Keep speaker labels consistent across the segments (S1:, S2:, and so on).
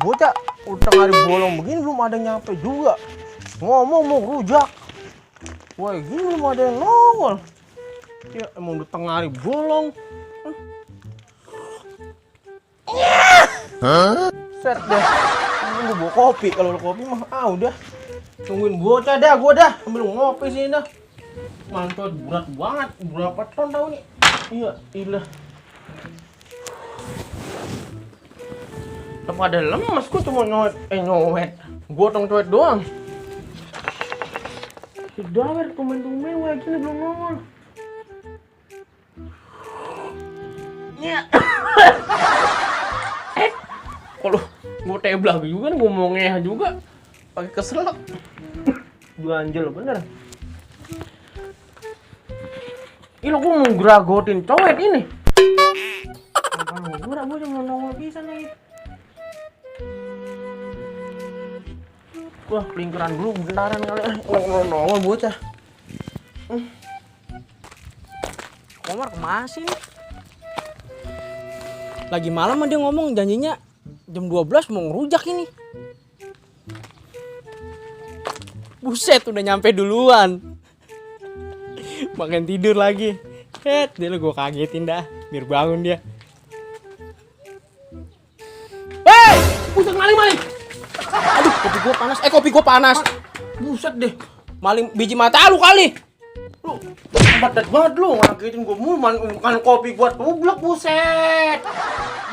S1: bocah udah tengah hari bolong begini belum ada nyampe juga. Ngomong mau rujak. Wah, gini belum ada yang nongol. Ya emang udah tengah hari bolong. Set deh. Ini gue bawa kopi. Kalau kopi mah udah. Tungguin bocah dah, gua dah. Ambil ngopi sini dah. Mantap berat banget. Berapa ton tau nih? Iya, ilah. Apa ada lemas, gua cuma nyowet. Gua coet doang. Si Dawer tumen-tumen wah gini belum nongol. Ya. Kalau gua teblak juga nih, gua mau ngeh juga. Pakai keselak. Ganjel bener. Ini gua mau geragotin cowet ini. Gua cuma nongol pisan lagi. Wah, kelingkeran dulu bentaran kali. Nongol bocah.
S2: Komar kemana sih? Lagi malam dia ngomong janjinya jam 12 mau ngerujak ini. Buset, udah nyampe duluan. Makan tidur lagi. Dia lo gue kagetin dah, biar bangun dia. Hei! Buset, maling! Aduh, kopi gue panas.
S1: Buset deh.
S2: Maling biji mata lu kali.
S1: Lu padat banget lu, ngagetin gue mulu makan kopi gua tublek buset.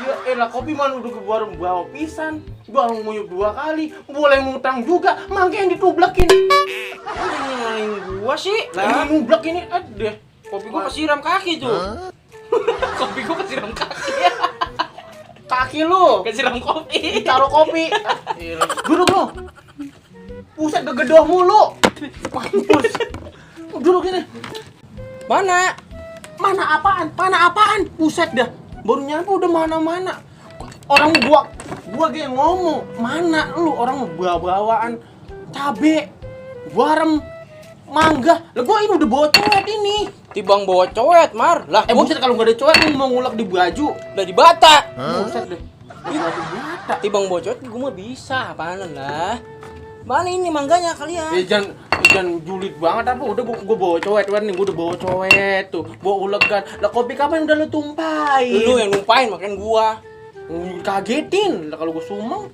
S1: Ya elah, kopi mana udah gue bawa pisan. Baru nguyup 2 kali, boleh ngutang juga, mangga yang ditublekin.
S2: Ini maling gua sih.
S1: Lah, ini nublek ini, deh.
S2: Kopi gua kesiram kaki tuh. Kopi gua kesiram kaki.
S1: Kaki lu
S2: Kesiram kopi.
S1: taruh kopi. Duduk lu. Buset, gegedoh mulu. Mampus. Duduk ini.
S2: Mana?
S1: Mana apaan? Buset dah. Baru nyampe udah mana-mana. Orang gua kayak ngomong, mana lu orang bawa-bawaan cabe, garam, mangga. Lah gua ini udah bawa cowet ini.
S2: Tibang bawa cowet, Mar. Lah,
S1: Buset, kalau nggak ada cowet lu mau ngulek di baju.
S2: udah di bata.
S1: Buset deh. Baju bata.
S2: Tibang bawa cowet gua mah bisa, apaan lah. Mana ini mangganya kalian?
S1: Jangan julid banget apa, udah gua bawa cowet nih, gua udah bawa cowet tuh, bawa ulegan. Lah kopi kapan udah lu tumpahin?
S2: Lu yang numpain makan gua.
S1: Kagetin lah kalau gua sumeng.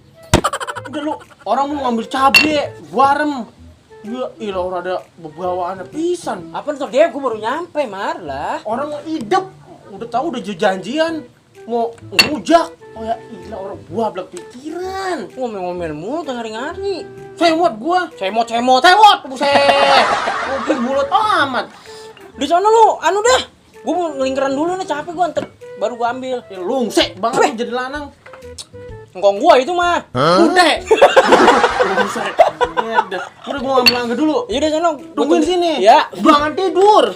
S1: Udah lu orang mau ngambil cabe, garam. Ya ilah, orang ada bawaan pisan.
S2: Apaan tuh dia? Gua baru nyampe, Mar lah.
S1: Orang mau idep, udah tahu udah janjian mau ngujak. Oh ya ilah, orang gua blak pikiran.
S2: Ngomel-ngomel mulu tengah hari-hari.
S1: Cemot gua.
S2: Cemot.
S1: Buset. Mobil mulut amat.
S2: Di sana lu, anu dah. Gua mau ngelingkeran dulu nih, capek gua ntar baru gua ambil.
S1: Ya lungsek banget lu jadi lanang.
S2: Engkong gua itu mah.
S1: Udah. Buset. Ya udah. Udah gua ngambil angga dulu.
S2: Ya udah sana.
S1: Tungguin sini.
S2: Ya.
S1: Jangan tidur.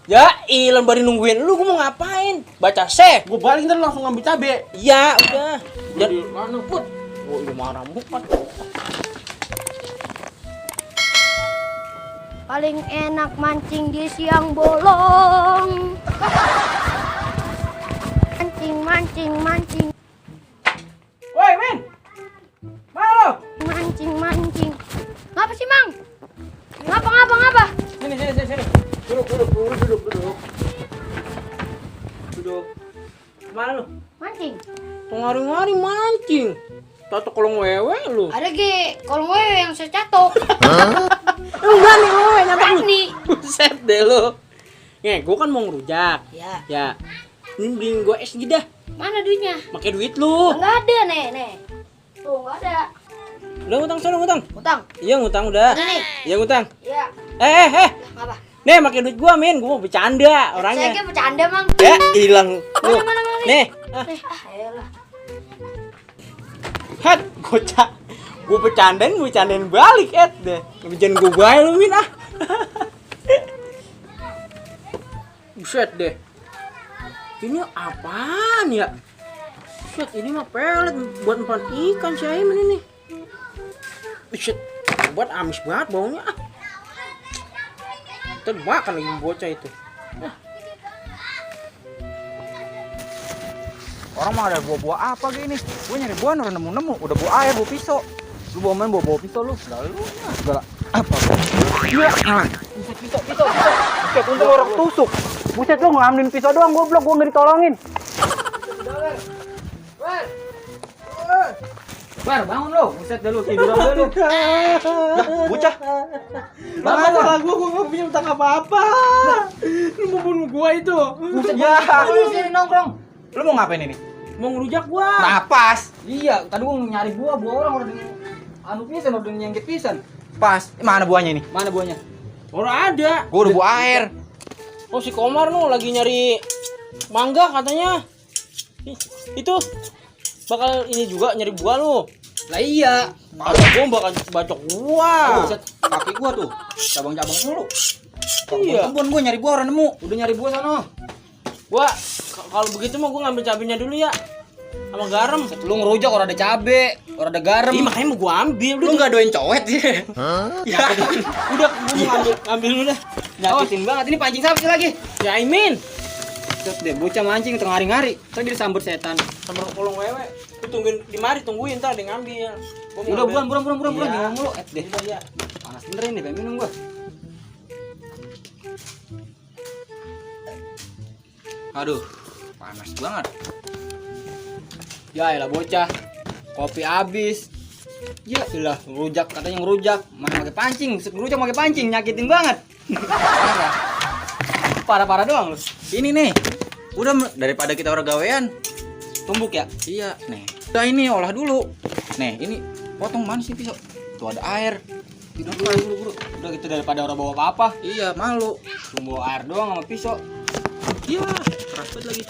S2: Ya, ilan baru nungguin lu, gua mau ngapain? Baca seh.
S1: Gua balik ntar langsung ngambil cabe.
S2: Ya, udah.
S1: Jadi mana put?
S2: Oh, lu marah bukan.
S3: Paling enak mancing di siang bolong. Mancing.
S2: Woi, men. Mana lu?
S3: Mancing. Ngapa sih, Mang? Ngapa?
S2: Sini. Duduk. Mana lu?
S3: Mancing.
S2: Ngari-ngari mancing. Tato kolong wewe lu.
S3: Ada ge, kalau gue yang saya catok.
S2: Lu berani wewe nyata lu.
S3: Berani.
S2: Buset deh lu. Nih, gua kan mau ngerujak.
S3: Ya.
S2: Ini beliin gua es dah.
S3: Mana duitnya?
S2: Pakai duit lu.
S3: Enggak ada, nih. Tuh, enggak ada.
S2: Lu ngutang sana ngutang.
S3: Utang.
S2: Iya ngutang udah.
S3: Ada nih.
S2: Iya ngutang.
S3: Iya.
S2: Ngapa?
S3: Ngapa?
S2: Nih, pakai duit gua, Min. Gua mau bercanda orangnya.
S3: Saya kayak bercanda, Mang.
S2: Ya, hilang. Lu.
S3: Mana?
S2: Nih.
S3: Elah.
S2: Hat, gua bercandain balik, deh. Ngebijan gua bae lu, Min, ah. Buset deh. Ini apaan ya? Buset, ini mah pelet buat umpan ikan si Aiman ini. Buset, buat amis banget baunya, ah. Kita makan lagi bocah itu.
S4: Orang mah ada buah-buah apa gini? Gue nyari buah orang nemu-nemu, udah bawa air, bawa pisau. Lu bawa main bawa pisau lu. Lalu segala apa? Iya. Pisau. Buset, untung orang tusuk. Buset lu ngambilin pisau doang, goblok, gua enggak ditolongin. Bar, bangun lu. Buset dah lu tiduran dulu. Lah, bocah.
S1: Bapak gua nggak punya utang apa-apa. Lu mau bunuh gua itu.
S4: Buset ya. Lu sini nongkrong. Lu mau ngapain ini?
S2: Mau ngerujak gua.
S4: Napas. Iya, tadi gua nyari buah orang udah anu pisan udah nyengket pisan. Pas. Mana buahnya ini? Mana buahnya?
S2: Orang ada.
S4: Gua udah bawa air.
S2: Oh si Komar nu lagi nyari mangga katanya. Itu bakal ini juga nyari buah lu.
S4: Lah iya.
S2: Masa gua bakal bacok gua.
S4: Buset, kaki gua tuh cabang-cabang mulu.
S2: Iya.
S4: Kebun gua nyari buah orang nemu. Udah nyari buah sana.
S2: Gua kalau begitu mah gua ngambil cabenya dulu ya. Sama garam.
S4: Lu ngerujak orang ada cabe, orang ada garam.
S2: Ih, makanya mau gua ambil.
S4: Lu enggak doain cowet ya?
S2: Ya. Udah gua mau ngambil dulu dah.
S4: Nyakitin banget. Ini pancing siapa sih lagi?
S2: Ya Aimin.
S4: Set deh, bocah mancing tengah hari-hari. Saya disambut setan.
S2: Sama kolong wewe. Lu tungguin ntar dia ngambil. Gua mau
S4: Udah
S2: ngambil.
S4: buruan
S2: Iya.
S4: jangan mulu. Deh.
S2: Udah, ya.
S4: Panas bener ini, pengen minum gua. Aduh, panas banget. Ya elah bocah. Kopi habis. Ya elah, ngerujak katanya ngerujak. Mana pakai pancing, ngerujak pakai pancing, nyakitin banget. Parah doang lu. Ini nih. Udah daripada kita orang gawean. Tumbuk ya? Iya, nih. Udah ini olah dulu. Nih, ini potong mana sih pisau? Tuh ada air. Tidur dulu. Udah gitu daripada orang bawa apa-apa. Iya, malu. Cuma bawa air doang sama pisau. Iya, keras banget lagi.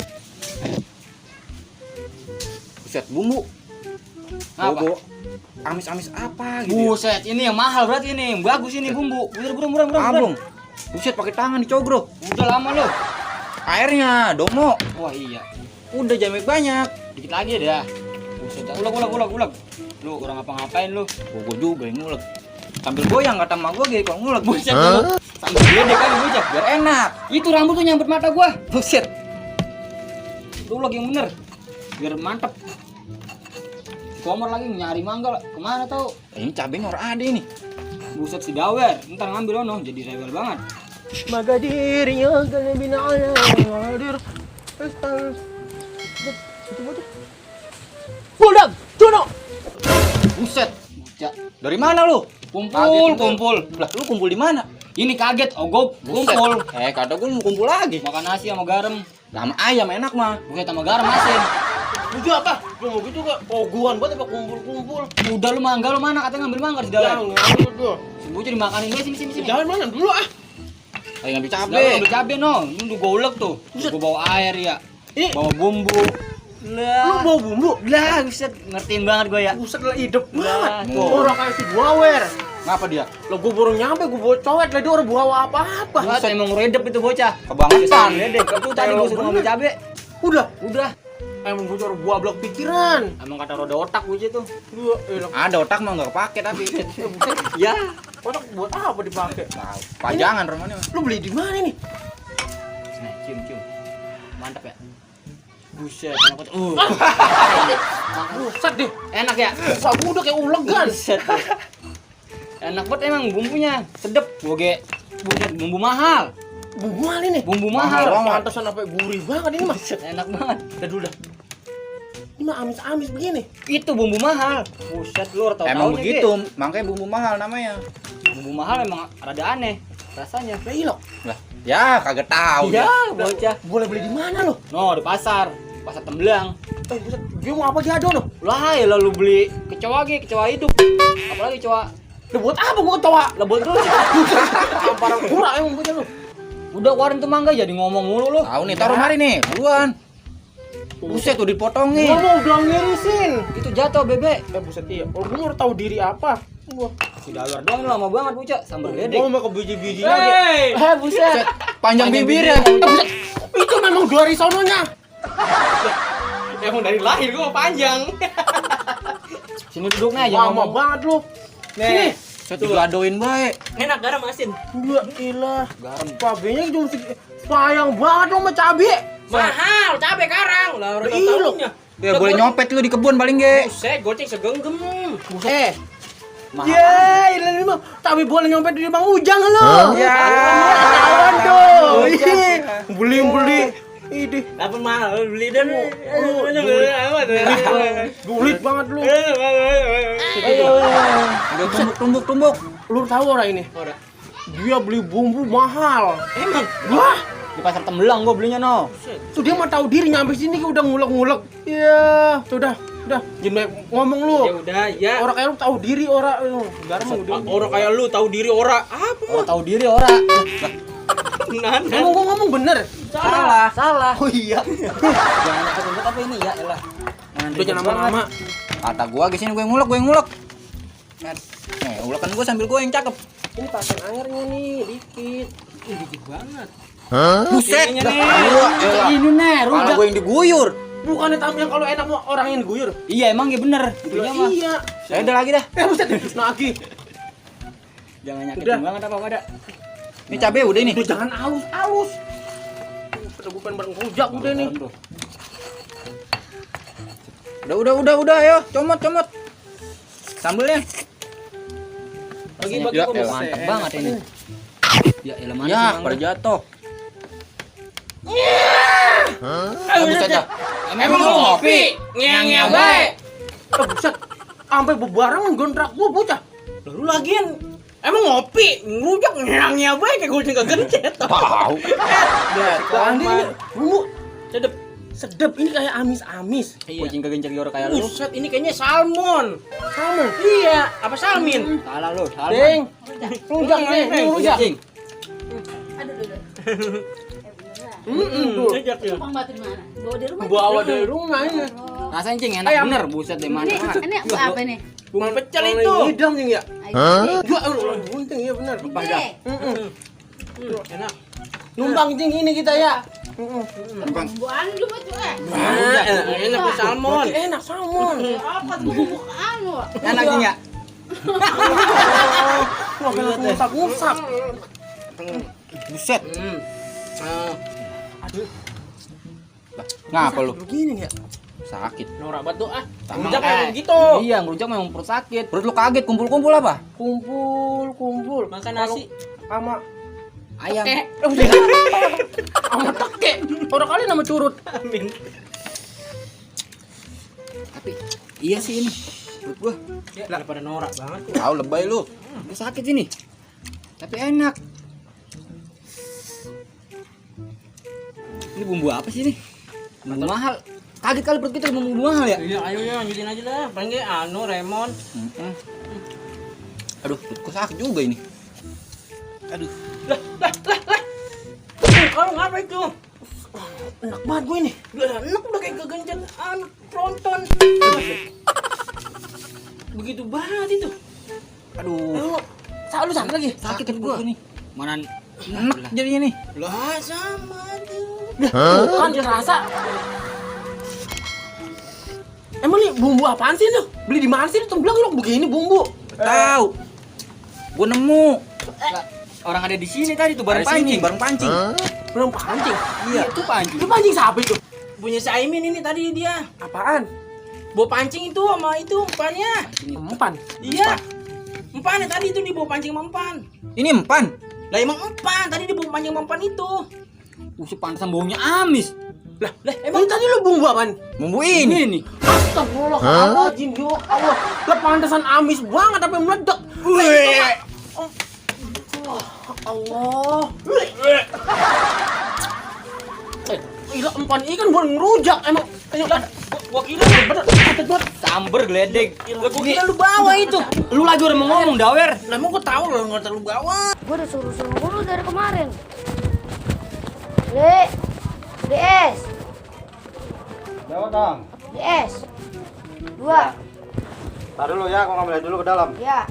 S4: Buset, bumbu. Apa? Amis-amis apa gitu. Buset, ini yang mahal berarti ini. Yang bagus ini bumbu. Murah. Abang. Buset, pakai tangan dicogrok. Udah lama lo. Airnya domo. Wah, iya. Udah jamek banyak. Dikit lagi dah. Buset, ulag. Lu orang ngapa-ngapain lu? Gua juga yang nguleg. Sambil goyang kata emak gua gitu, nguleg buset lu. Sambil gede kali bocah, biar enak. Itu rambut tuh nyambut mata gua. Buset. Lu lagi yang bener. Biar mantep. Komor lagi nyari mangga, kemana tau? Ini cabenya orang ada ini. Buset si Dawer, ntar ngambil ono, jadi rebel banget.
S1: Maka dirinya akan bina hadir. Budak, Jono.
S4: Buset, bocah. Dari mana lu? Kumpul. Lah, lu kumpul di mana? Ini kaget, gua kumpul. Kata gua mau kumpul lagi. Makan nasi sama garam. Sama ayam enak mah. Buset sama garam asin.
S1: Udah apa? Lu mau gitu kok poguan buat apa kumpul-kumpul.
S4: Udah lu mangga lu mana? Katanya ngambil mangga di dalam.
S1: Jangan tuh.
S4: Si bocah dimakanin dulu sini.
S1: Jangan mana dulu ah.
S4: Ayo ngambil cabe no. Ini gua ulek tuh. Gua bawa air ya. Bawa bumbu.
S1: Lu bawa bumbu?
S4: Lah, buset, ngertiin banget gua ya.
S1: Buset lah hidup banget.
S4: Tuh.
S1: Orang kayak si Dawer.
S4: Ngapa dia?
S1: Lo gue baru nyampe, gue bawa cowet lah, dia orang bawa apa-apa.
S4: Buset, emang redep itu bocah. Kebangetan. Redep. Itu tadi gua suruh ngambil cabe.
S1: Udah. Emang gue orang buah blok pikiran.
S4: Emang kata roda otak bocah tuh.
S1: Ada
S4: otak mah enggak kepake tapi. Ya,
S1: otak buat apa dipakai?
S4: pajangan rumahnya.
S1: Lu beli di mana nih?
S4: Nih, cium. Mantap ya.
S2: Buset, enak
S1: Buset deh.
S4: Enak ya?
S1: Sok udah kayak ulegan.
S4: Buset. Enak banget emang bumbunya. Sedep. Buset, bumbu mahal.
S1: Bumbu mahal ini.
S4: Bumbu mahal.
S1: Pantesan sampai gurih banget ini mah.
S4: Enak banget.
S1: Udah dulu dah. Ini mah amis-amis begini.
S4: Itu bumbu mahal. Buset, lu tahu
S5: Emang begitu, makanya bumbu mahal namanya.
S4: Bumbu mahal emang rada aneh rasanya.
S1: Lah iya lo.
S5: Lah, ya kagak tahu
S4: Ya,
S5: dia.
S4: bocah.
S1: Boleh beli di mana lo?
S4: No, di pasar Tembelang.
S1: Buset, dia mau apa dia dong?
S4: Lah, ya lalu beli kecoa hidup. Apalagi kecoa.
S1: Lah buat apa gua ketawa?
S4: Lah buat terus.
S1: Parang kurang emang bocah lu.
S4: Udah keluarin tuh mangga jadi ngomong mulu lu.
S5: Tahu nih, taruh mari nih, buruan. Buset tuh dipotongin.
S1: Ngomong udah ngirisin.
S4: Itu jatuh bebek.
S1: Buset iya. Oh, gua baru tahu diri apa. Wah,
S4: Si Dalar doang lama banget bocah, sambal ledek.
S1: gua mau ke biji-biji lagi.
S4: Buset.
S5: Panjang bibirnya.
S1: Buset, itu memang dari sononya.
S2: Emang dari lahir gua panjang.
S4: Sini duduknya aja
S1: Lama
S4: ngomong.
S1: banget lu.
S2: Nih,
S5: Set digadoin bae.
S2: enak garam asin.
S1: Gua ilah. Garam cabenya cuma sayang banget lo sama cabe.
S2: Mahal, cabe karang. Lah orang tahunya.
S5: Ya boleh nyopet lu di kebun paling ge.
S2: Buset, goceng segenggam.
S1: Ya, ini mah tapi boleh nyopet di Bang Ujang lo.
S5: Ya.
S1: Kawan tuh. Beli. Ini
S2: Dapat mahal beli dan
S1: duit banget lu.
S5: Udah tumbuk.
S1: Lu tahu orang ini?
S2: Ora.
S1: Dia beli bumbu mahal.
S2: Emang
S1: Wah,
S5: Di pasar Tembelang gua belinya no.
S1: tuh dia mah tahu diri nyampe sini udah ngulek-ngulek. Ya, udah. Jangan ngomong lu.
S2: ya udah ya.
S1: Orang kayak lu tahu diri orang. Sekarang mah udah.
S2: Orang kayak lu tahu diri ora. Apa?
S5: Orang tahu diri ora.
S1: Ngomong bener.
S5: Salah.
S1: Oh iya.
S5: Jangan ketemu apa ini ya elah.
S1: Udah jangan lama-lama.
S5: Kata gua ke sini gue ngulek. Nih, ulekan gua sambil gua yang cakep.
S1: Ini pasang angernya nih, dikit.
S2: Dikit banget.
S5: Buset.
S2: Ininya nih.
S1: Ini nih,
S5: Malah
S1: rujak.
S5: gua yang diguyur.
S1: Bukannya tahu yang kalau enak mau orang yang diguyur.
S5: Iya emang ya bener. Itunya mah.
S1: Iya.
S5: Saya udah lagi dah.
S1: Buset, lagi.
S5: Jangan nyakitin
S1: Udah.
S5: banget apa ada. Ini cabe udah ini.
S1: Udah jangan halus. Udah bukan bareng rujak udah nih.
S5: Udah ayo, comot. Sambelnya.
S2: Bagi-bagi
S5: Ya,
S2: kok bisa.
S5: mantep banget ini. Ya, elah mana
S4: Ya,
S5: sih, Bang?
S4: pada jatuh.
S5: Buset dah.
S2: Emang lu ngopi? Ngeang-ngeang bae.
S1: Buset. Sampai bebarengan gontrak gua bocah.
S2: Lalu lagian emang ngopi, ngujak ngeang-ngeang bae kayak goceng kegencet.
S5: Tahu.
S1: Ini bumbu
S2: Sedep.
S1: ini kayak amis-amis.
S2: Iya.
S5: Kucing kegencet orang kayak lu.
S2: Buset, ini kayaknya salmon.
S1: Salmon.
S2: Iya, apa salmin?
S5: Salah lu, salah.
S1: Ding. Rujak nih, ini rujak.
S5: Kucing.
S1: Tuh.
S2: Rujak ya.
S6: Bang Batu di mana? Bawa di rumah.
S1: Bawa dari rumah ini.
S5: Rasanya cing enak bener, buset deh mana.
S6: Ini apa nih?
S2: Bumbu pecel itu.
S1: Hidang nih ya.
S6: Ayo.
S1: Enggak, bunting ya benar.
S6: Gede.
S2: Enak.
S1: Numpang cing ini kita ya.
S6: Bumbu anu mah tuh
S2: Enak di salmon.
S1: Berarti enak salmon.
S6: Apa tuh bumbu anu?
S5: Enak cing ya?
S1: Wah, kena ngusap-ngusap.
S5: Buset. Ngapa lu?
S1: Begini ya.
S5: Sakit.
S2: Norak banget tuh ah.
S5: Tamang
S2: Rujak
S5: eh.
S2: kayak gitu.
S5: Iya, ngerujak memang perut sakit. Perut lu kaget, kumpul-kumpul apa?
S1: Kumpul.
S2: Makan nasi.
S1: Sama
S5: Ayam.
S1: sama teke. Orang kali nama curut.
S2: Amin.
S5: Tapi iya sih ini. Perut gua.
S2: Ya, daripada norak banget.
S5: Tahu lebay lu. Ini sakit ini. Tapi enak. Ini bumbu apa sih ini? Bumbu mahal. Kaget kali perut kita bumbu mahal ya?
S2: Iya, ayo ya lanjutin aja dah. Paling kayak anu Remon.
S5: Aduh, perutku sakit juga ini. Aduh.
S2: Lah. Kalau ngapa itu?
S1: Enak banget gue ini.
S2: Udah enak udah kayak kegencet anu tronton. Begitu banget itu.
S5: Aduh.
S1: Lu sakit lagi.
S5: Sakit perut gua nih. Mana enak jadinya nih.
S2: Lah sama tuh.
S1: Kan dia rasa. Emang nih bumbu apaan sih lu? Beli di mana sih? Lu bilang lu begini bumbu.
S5: Tahu. Gua nemu. Orang ada di sini tadi tuh bareng pancing, bareng pancing.
S1: Belum pancing.
S5: Iya, itu pancing.
S1: Lu pancing siapa itu?
S2: Punya si Aimin ini tadi dia.
S1: Apaan?
S2: Bawa pancing itu sama itu umpannya.
S1: Empan.
S2: Iya. Umpannya tadi itu dibawa pancing sama umpan.
S5: Ini empan.
S2: Lah emang umpan tadi dibawa pancing sama umpan itu.
S5: Usih pantesan baunya amis.
S1: Lah, emang tadi lu bumbu apaan?
S5: Bumbu ini nih.
S1: Astagfirullahaladzim, ya Allah. Lah pantesan amis banget tapi meledak. Allah. Gila empan ikan buat ngerujak emang.
S2: Gua kira
S1: Bener.
S5: Samber geledek.
S2: gua kira lu bawa itu.
S5: Lu lagi udah mau ngomong, Dawer.
S2: Lah emang gua tahu lu enggak terlalu bawa.
S3: Gue udah suruh-suruh mulu dari kemarin. DS.
S4: Jawab dong.
S3: DS. 2.
S4: Tar dulu ya, aku ngambil dulu ke dalam.
S3: Ya.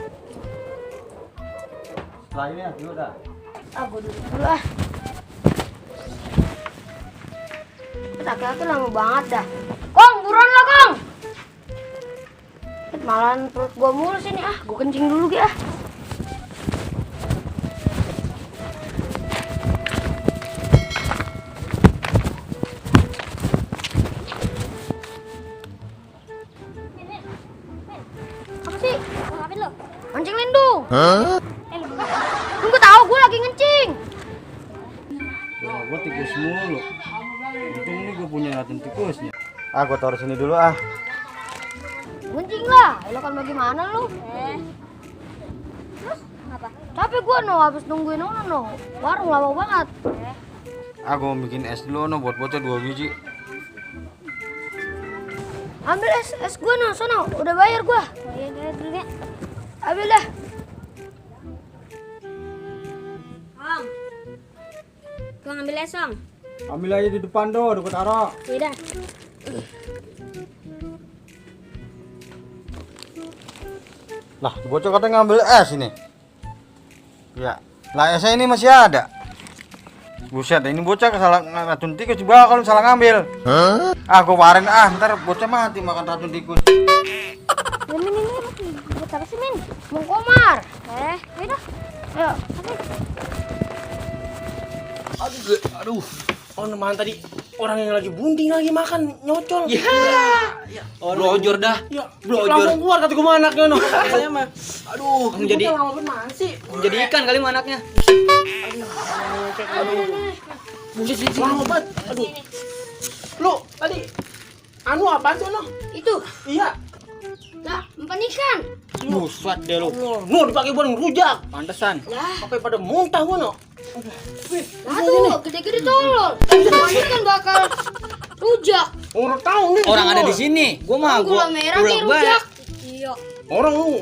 S4: Setelah ini ya, dulu dah.
S3: Gue duduk dulu ah. Laki-laki lama banget dah. Kong, buruan lah Kong. Malahan perut gua mulu sini ah. Gua kencing dulu ya. Tunggu tahu gue lagi ngencing.
S1: Gua tikus mulu. Untung ini gua punya racun tikusnya. Ah, gua taruh sini dulu ah.
S3: Ngencing lah. Lo kan bagaimana lu? Terus apa? Capek gue no, habis nungguin ono no. Warung lama banget.
S1: Ah, gua mau bikin es dulu no buat bocah 2 biji.
S3: Ambil es gue no, sono. Udah bayar gue. Iya dulu ya. Ambil dah.
S6: Om. Gua ngambil es, Om.
S1: Ambil aja di depan do, udah gua taruh.
S6: Iya.
S1: Lah, bocah katanya ngambil es ini. Ya, lah esnya ini masih ada. Buset, ini bocah kesalah racun tikus juga kalau salah ngambil. Ah, gua warin ah, ntar bocah mati makan racun tikus.
S3: Ini. Buat apa sih, Min? Mau komar. Ayo dah. Ayo.
S1: Aduh, oh teman tadi orang yang lagi bunting lagi makan nyocol.
S5: Ya. Blojor dah.
S1: Ya,
S5: Blojor.
S1: langsung keluar kata gue anaknya no. Saya mah. Aduh,
S5: Menjadi-
S1: lama banget sih.
S5: Jadi ikan kali mah anaknya.
S1: Aduh. Buset sih, lama banget. Aduh. Lu tadi anu apaan tuh no?
S3: Itu.
S1: Iya.
S3: Lah, umpan ikan.
S5: Buset deh lu.
S1: Mau dipakai buat rujak.
S5: Pantesan.
S1: Sampai pada muntah gua no.
S3: Lah tuh, gede-gede tolol. Semuanya kan bakal rujak.
S1: Orang tahu nih.
S5: Orang ada di sini. Gua mah
S3: Gula merah nih
S5: ulek banget.
S3: rujak. Iya.
S1: Orang lu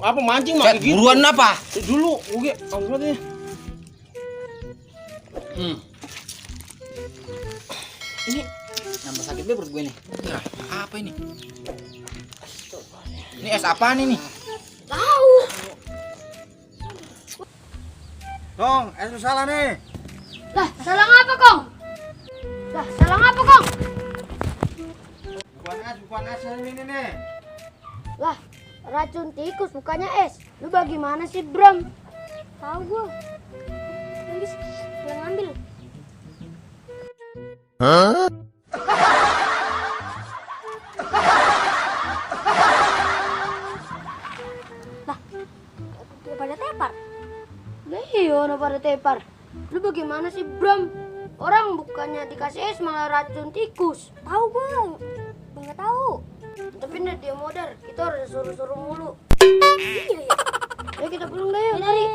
S1: apa mancing mah
S5: Set,
S1: gitu.
S5: buruan apa?
S1: Dulu, oke, apa nih?
S5: Ini nambah sakit deh perut gue nih. Ya, apa ini? Ini es apaan ini?
S3: Tahu.
S1: Dong, es lu salah nih.
S3: Lah, salah apa, Kong? Lah, salah apa, Kong?
S1: Bukan es ini nih.
S3: Lah, racun tikus bukannya es. Lu bagaimana sih, Bram? Tahu gua. Habis yang ngambil. Lah, pada tepar. Lah iya, pada tepar. Lu bagaimana sih, Bram? Orang bukannya dikasih es malah racun tikus. Tahu gua. Enggak tahu. Tapi nih dia modar, kita harus suruh-suruh mulu. Iya ya. Ayo kita pulang deh, yuk, lari.